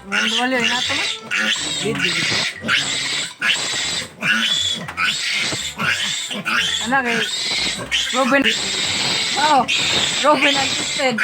Wala na to man. Dito. Ano kay Robin. Oh, Robin assisted.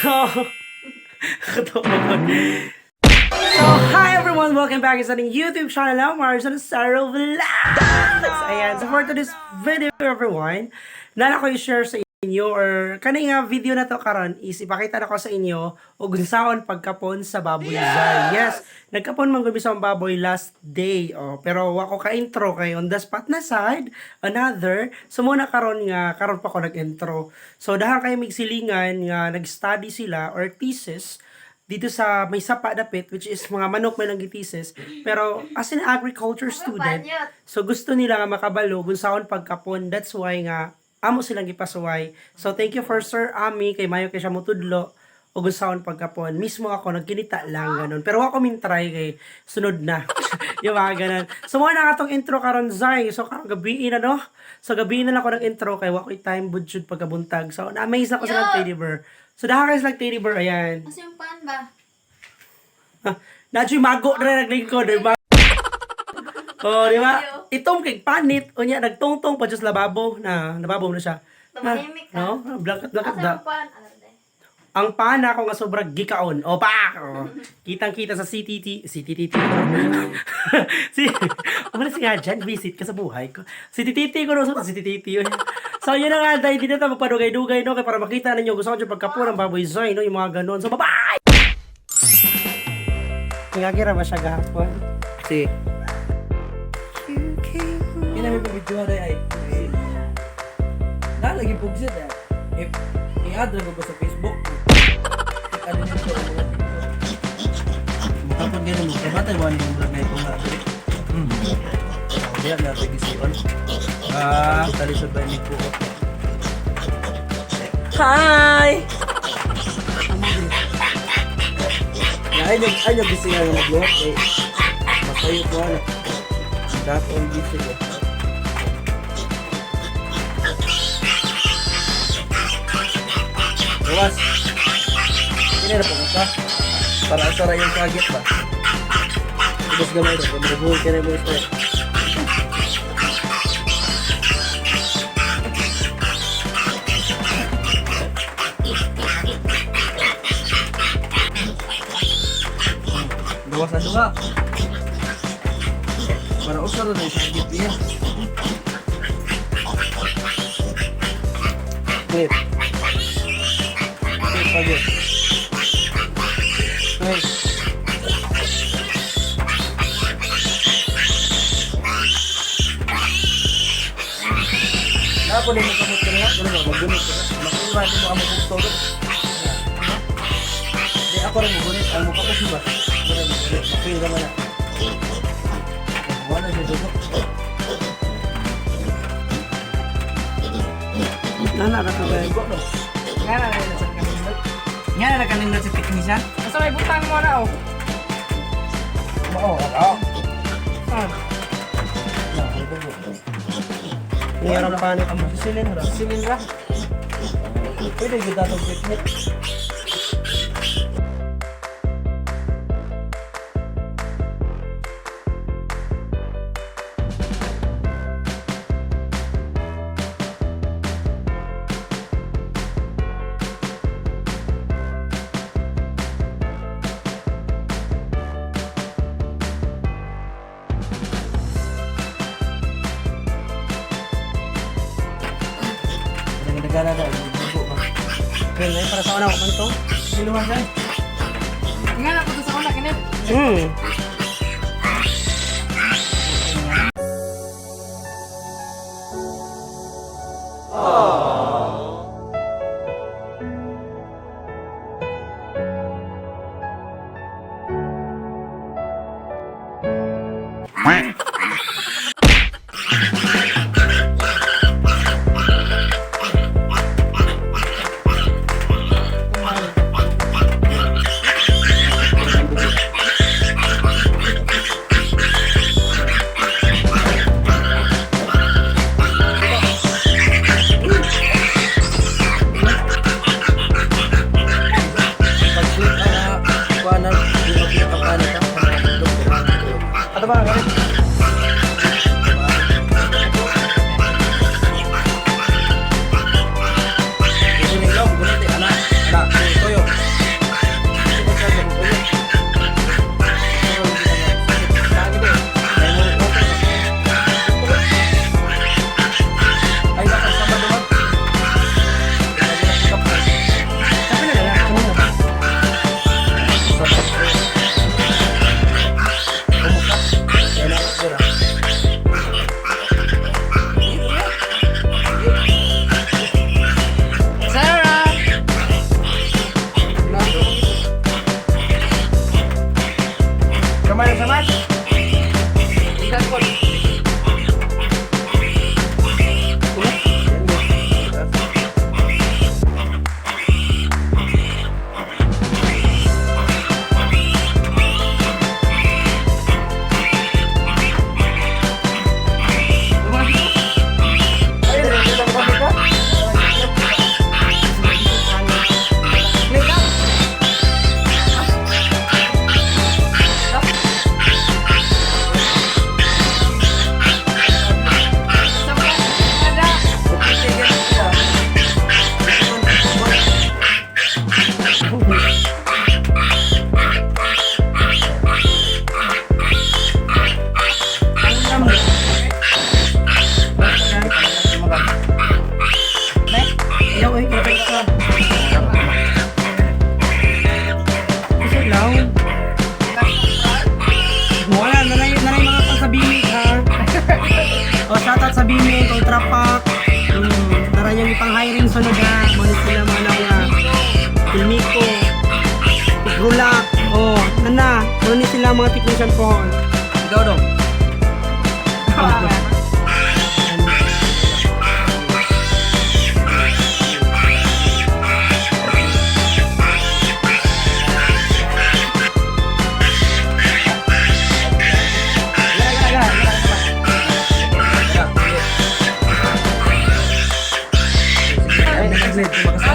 So, So, hi everyone! Welcome back sa ating YouTube channel na Marson Saro Vlogs! Ayan, so for today's video everyone, nala ko i-share sa inyo or kani nga video na to karon is ipakita na ko sa inyo og unsaon pagkapon sa baboy zay. Yes, nagkapon man gud sa baboy last day. Oh, pero wa ko ka-intro kay on the spot na side another. So muna karon nga karon pa ko nag-intro. So dahil kay migsilingan nga nag-study sila or thesis dito sa may sapa dapit, which is mga manok may lang thesis, pero as an agriculture student, so gusto nila nga makabalo kung saon pagkapon. That's why nga amo silang gipasuway. So thank you for Sir Ami kay mayo kay siya motudlo og unsaon pagkapon. Mismo ako nagkinita lang ganun, pero ako min try kay sunod na yung mga ganun. So mo na katong intro karon zay. So karong gabi na, no? So gabi na lang ako nag-intro kay wa koy time budget pagkabuntag. So na-amaze ako sa yeah, teddy bear. So dahil guys like teddy bear, ayan. Kasi yung pan ba? Nadyo mago na naglingkod, di ba? Oh, di ba? Itong kay panit, unya nagtungtong pa just lababo na lababo na siya. Na, Tumahimik ka. no? Blanket blanket Asa da. yung pan? Alam de. Ang pana ko nga sobra gikaon. O pa. Oh. Kitang-kita sa CTT, CTTT. Si Umalis nga dyan, visit ka sa buhay ko. CTTT ko no, sa CTTT yun. So yun na nga, dahil di na tayo magpadugay-dugay, no? Kaya para makita ninyo, gusto ko dyan pagkapo ng baboy zoy, no? Yung mga ganun. So, bye-bye! Ngagira ba siya gahapon? Si. Kaya namin pabidyohan ay ay. Nalagi pugsit eh. If i-add ra ko sa Facebook. Ano nito ang mga TikTok. Mukapon ganun mo. Kaya batay mo yung vlog na itong mga diri. Diyan na pagisipan. Ah. Talisod ba ni po? Hi! Ay nag ay nagising nga magluhat eh. Matayo ko ano. Dapat ang gising eh. Gawas. Hindi na po ka. Para asara yung target ba? Ubos gamay ro, mabuhay ka na mo ito. Gawas ano nga? Para usara na yung target niya. Clip. Clip pagod. Clip. Napo din mo kamot ka na, ganun ba, magunit ka na. Makiwa mo ang mabugtog. Di ako rin magunit, ang mukha ko ba? Ganun, magunit, mapil ka man na. Wala siya dugo. Nana ka ba? Dugo no? Nga na na sa kanindot. Nga na kanindot sa technician? Asa may butang mo na oh. Mao, ah. Ah. Na, ang dugo. Ngayarang panit. Ang sisilin ra. Silin ra. Pwede gyud atong picnic. Nagana na, dugo ba? Well, eh, para sa una ko man to. Siluhan ka. Nga na ko to sa una kinit. Hmm. out sa Bimig, Ultra Pack. Tara yung ipang hiring sunod ha. Mga sila mga nga. Ilmico. Rulak. Oh, nana. Muna ni sila mga technician po. Ikaw dong.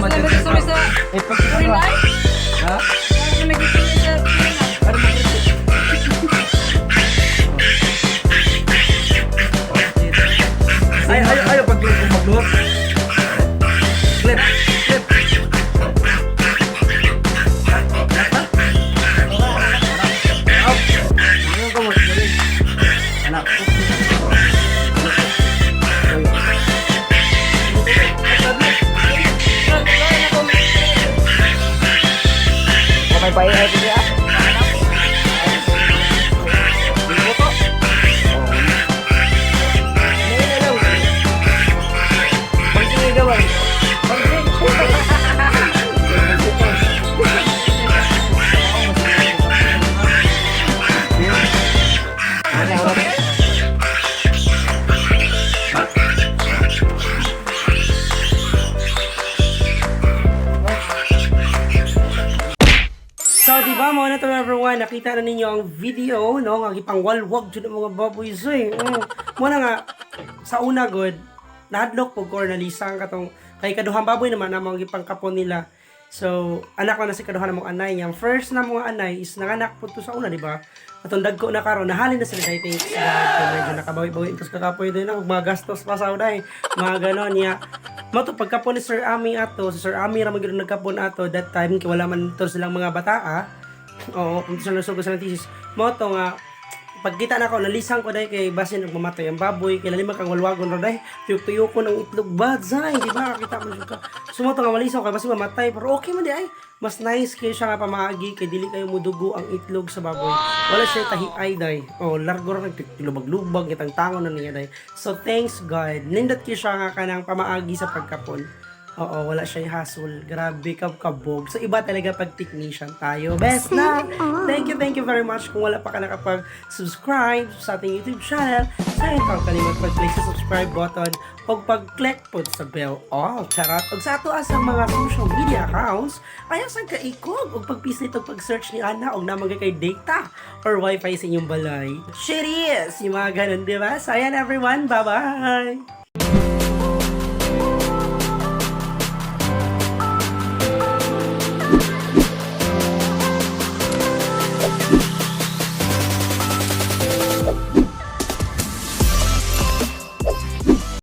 Mas na ba sa sa Kurinay? Ha? Ano nagiging sa Kurinay? Ano mo Ay, ay, ay, pag magluot. Clip, clip. Anak. May bayad siya. So, di ba, mga na to everyone, nakita na ninyo ang video, no? Ang ipangwalwag dyan ang mga baboy eh. Muna nga, sa una god, nahadlok po ko or nalisang katong, kay kaduhang baboy naman na mga gipangkapon nila. So, anak ko na si kaduhan ng mga anay niya. Ang first na mga anay is nanganak po to sa una, di ba? Atong dagko na karon, nahalin na sila kay thanks God. Kaya medyo nakabawi-bawi ito sa kakapoy din ako, mga gastos pa sa uday. Mga ganon niya. Mato pagkapon ni Sir Ami ato, si Sir Ami ra man gyud nagkapon ato that time kay wala man to silang mga bataa. Oo, kung sila nasugo sa thesis. Mo to nga pagkita na ako nalisang ko dai kay basin nagmamatay ang baboy kay lalim kang walwagon ra dai tuyok-tuyok ko ng itlog ba zay di ba kita mo siya ka sumoto nga malisaw kay basin mamatay pero okay man di ay mas nice kay siya nga pamaagi kay dili kayo mudugo ang itlog sa baboy, wala siya tahi ay day, oh, largo ra naglubag-lubag kitang tangon na niya day. So thanks God, nindot kay siya nga kanang pamaagi sa pagkapon. Oo, wala siya hassle. Grabe ka kabog. So, iba talaga pag technician tayo. Best na! Thank you very much. Kung wala pa ka nakapag-subscribe sa ating YouTube channel, sayang kang kalimot pag-click sa subscribe button o pag-click po sa bell all. Charot! Og sa ato sa mga social media accounts, ayaw sang kaikog og pagpislit og pag-search ni Ana og namang kay data or wifi sa inyong balay. Cheers! Yung mga ganun, di ba? So, ayan everyone. Bye-bye!